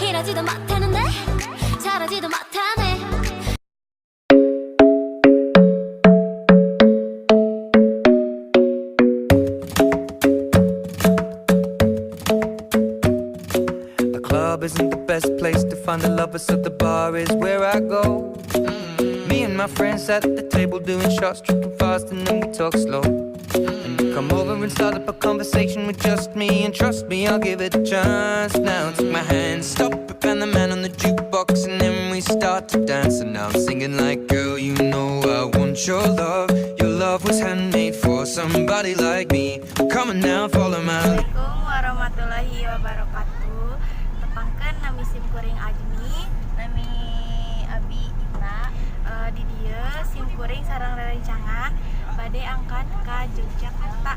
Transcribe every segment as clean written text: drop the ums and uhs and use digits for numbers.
이러지도 못하는데 저러지도 못하네. The club isn't the best place to find a lover, so the bar is where I go. Me and my friends at the table doing shots, tripping fast, and then we talk slow. And you come over and start up a conversation with just me, and trust me, I'll give it a chance. Now take my hand, stop it, and the man on the jukebox, and then we start to dance. And now I'm singing like, "Girl, you know I want your love. Your love was handmade for somebody like me. Come on now, follow my lead." Assalamualaikum warahmatullahi wabarakatuh. Tepangkeun, nami sim kuring Ajmi, Nami abi Ita. Di dieu sim kuring sareng rerencangan bade angkat ka Yogyakarta.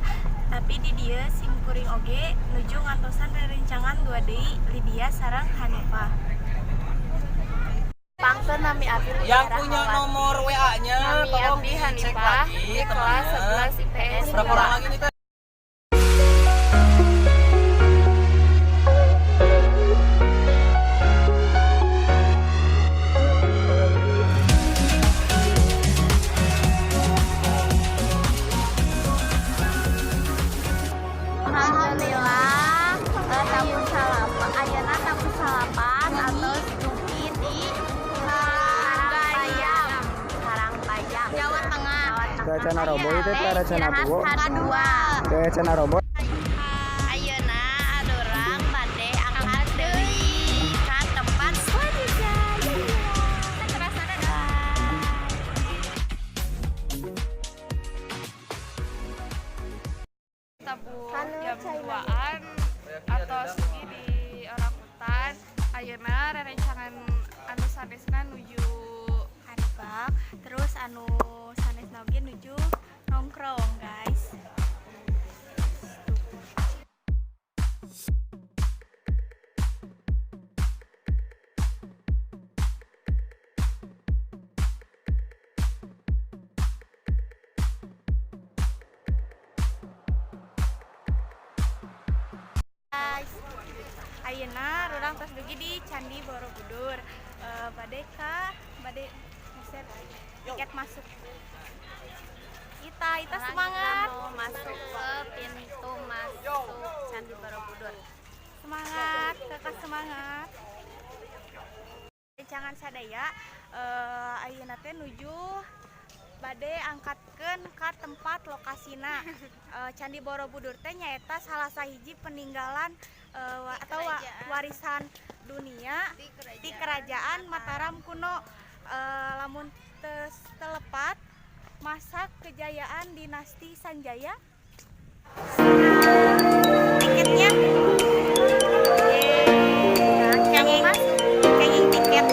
Tapi di dieu sim kuring oge nuju ngantosan rerencangan dua deui, Lydia sareng Hanifah. Tepangkeun, nami abi Yang Mutiara punya Hawati. Nomor WA-nya Nami tolong Abdi dicek Hanifah, lagi di kelas temannya. 11 IPS. Berapa orang lagi nih, Teh? Alhamdulillah, tabuh salapan, ayeuna tabuh salapan atau dugi di Karangbayam. Karangbayam. Jawa Tengah. Teh Cana Robo itu teh Cana Tuwo. Kedua. Teh Cana Robo. Ayeuna urang bade angkat deui ka tempat selanjutnya. Terasa. Dadah. Tabuh jam 2an atau segi di orang hutan. Ayeuna rerencangan anu sanesna nuju Hanifah, terus anu sanesna oge nuju nongkrong, guys. Guys, ayeuna urang tos dugi di Candi Borobudur. Bade ka bade meser tiket masuk. Ita, Ita, Sekarang semangat. kita mau masuk ke pintu masuk Candi Borobudur. Semangat, Kakak, semangat. Jangan sadaya, ayeuna teh nuju bade angkatkeun ka tempat lokasina. Candi Borobudur teh nyaeta salah sahiji peninggalan atau warisan dunia di kerajaan Mataram kuno. Lamun teu lepat masa kejayaan dinasti Sanjaya. Tiketnya. Yeay. Masuk. Kenging tiket.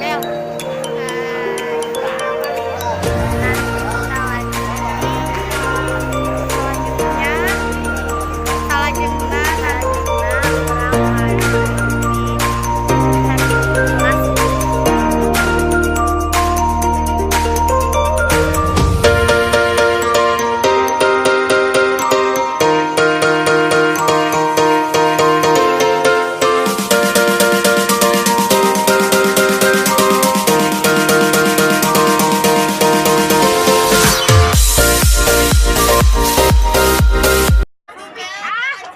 Bel. Nanti kita lanjut. Selanjutnya, selanjutnya Selanjutnya urang lanjut di Candi Mas.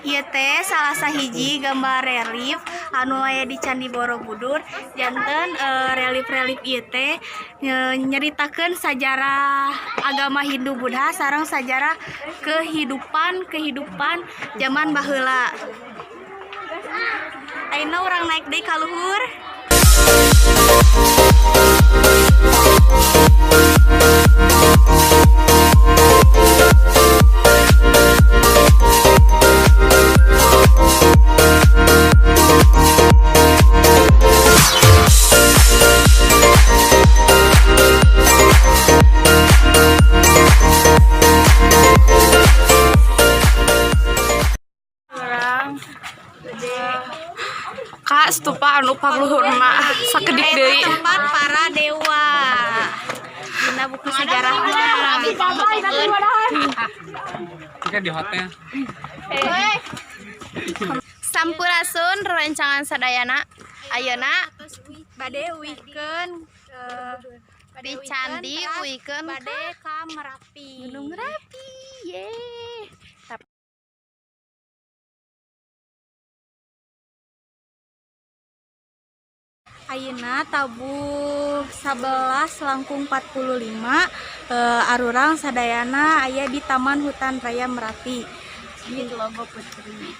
Ieu teh salah sahiji gambar relief anu aya di Candi Borobudur. Janten relief-relief ieu teh nyeritakeun sajarah agama Hindu Buddha sareng sajarah kehidupan kehidupan zaman baheula. Ayeuna urang naik deui ka luhur. Urang Saha stupa anu pangluhurna sakedik deui? Tempat para dewa. Dina buku sejarah. Kan di hotel. Sampurasun rerencangan sadayana. Ayeuna Bade uihkeun di candi uikeun bade ka Merapi. Gunung Merapi. Yeay. Ayeuna tabuh 11 langkung 45, arurang sadayana aya di Taman Hutan Raya Merapi. Di Tlogo Putri.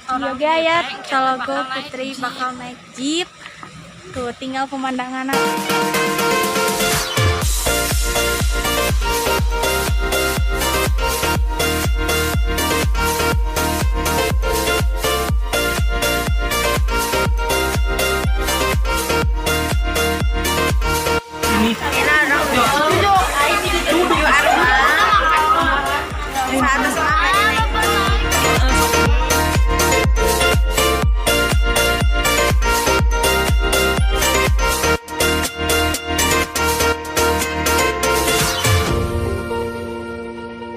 Iya ge aya Tlogo Putri bakal naik jeep. Tuh tinggal pemandangan.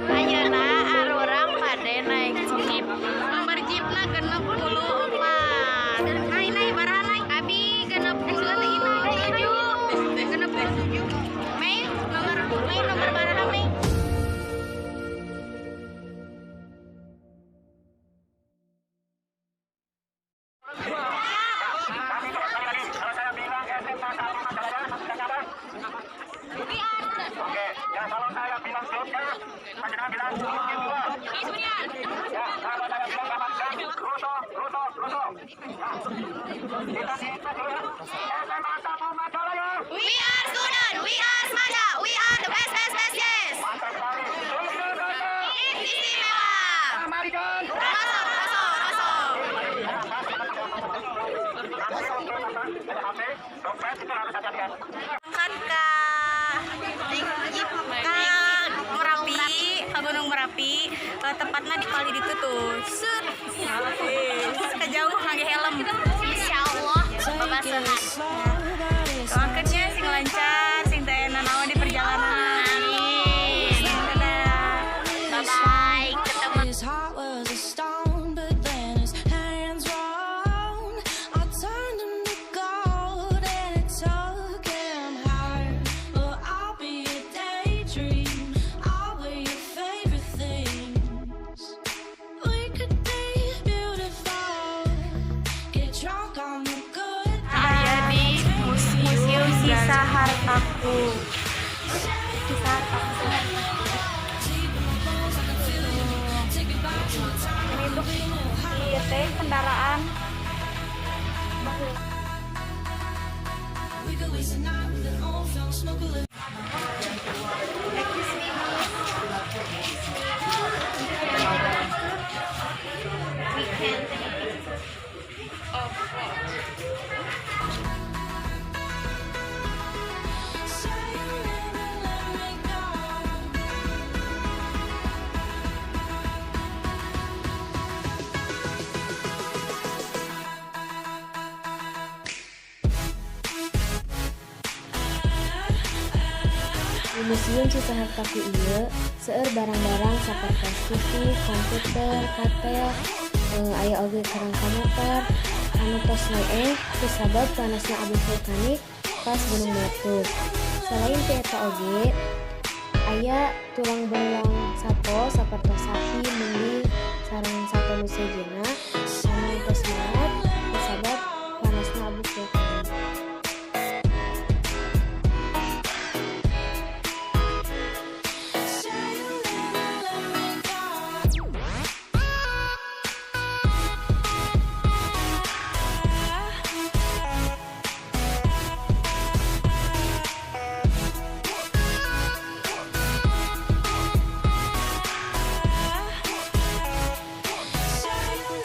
Ayeuna arurang bade naik jeep. Nomor jeepna 64. Naik naik baraha naik. Abi 67. 67. Mei nomor Mei nomor baraha Mei? We are student, we are Smada, we are the best, best, best, yes. Istimewa. Roso, roso, roso. Kan ka jeep ka Merapi, ka Gunung Merapi, tepatnya di Pali ditu tuh. Set. Kejauh ngangge helm. Insya Allah, bebasehan. Doakeun nya sing lancar, sing teu aya nanaon di perjalanan. Amin. Dadah. Bye bye. Ketemu. His heart was a stone, but then his hands wrong. I turned him to gold, and it took him higher. Well, I'll be a daydream. I'll be your favorite things. We could be beautiful. Get drunk on the good. Aya di museum, Museum Sisa Hartaku. Sisa Hartaku. Ini tuh ieu teh kendaraan baheula. We could waste a night with an old film, smoke a little. Excuse me, miss. We can take a picture. Say you never let me go. Di Museum Sisa Hartaku ieu seueur barang-barang sapertos TV, komputer, katel, aya oge kerangka motor anu tos neeh kusabab panasna abu vulkanik pas gunung meletus. Selain ti eta oge aya tulang belulang sato sapertos sapi, mendi, sareng sato nu sejenna anu tos maot kusabab panasna abu vulkanik. Say you never let me go. Say you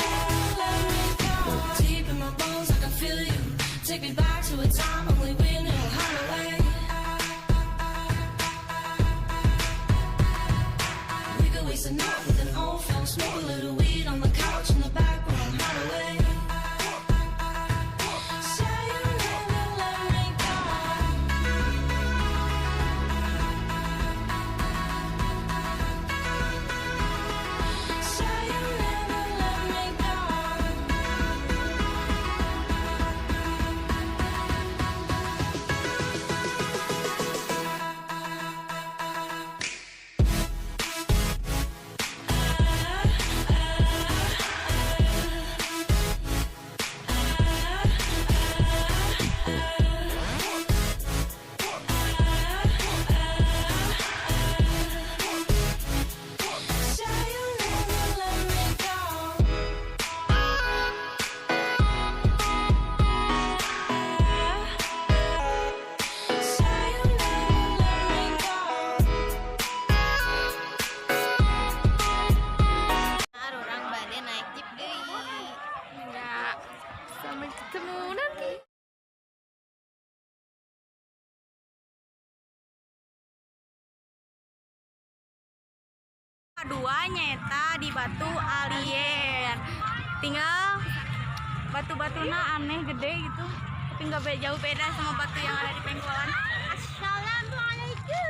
deui. Ya, sampai ketemu nanti. Kedua nyaeta di Batu Alien. Tinggal batu-batuna aneh gede gitu, tapi nggak jauh beda sama batu yang ada di Pengkolan. Assalamualaikum.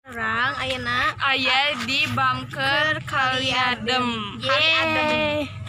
Urang ayeuna Aya di bunker Kaliadem. Yeay.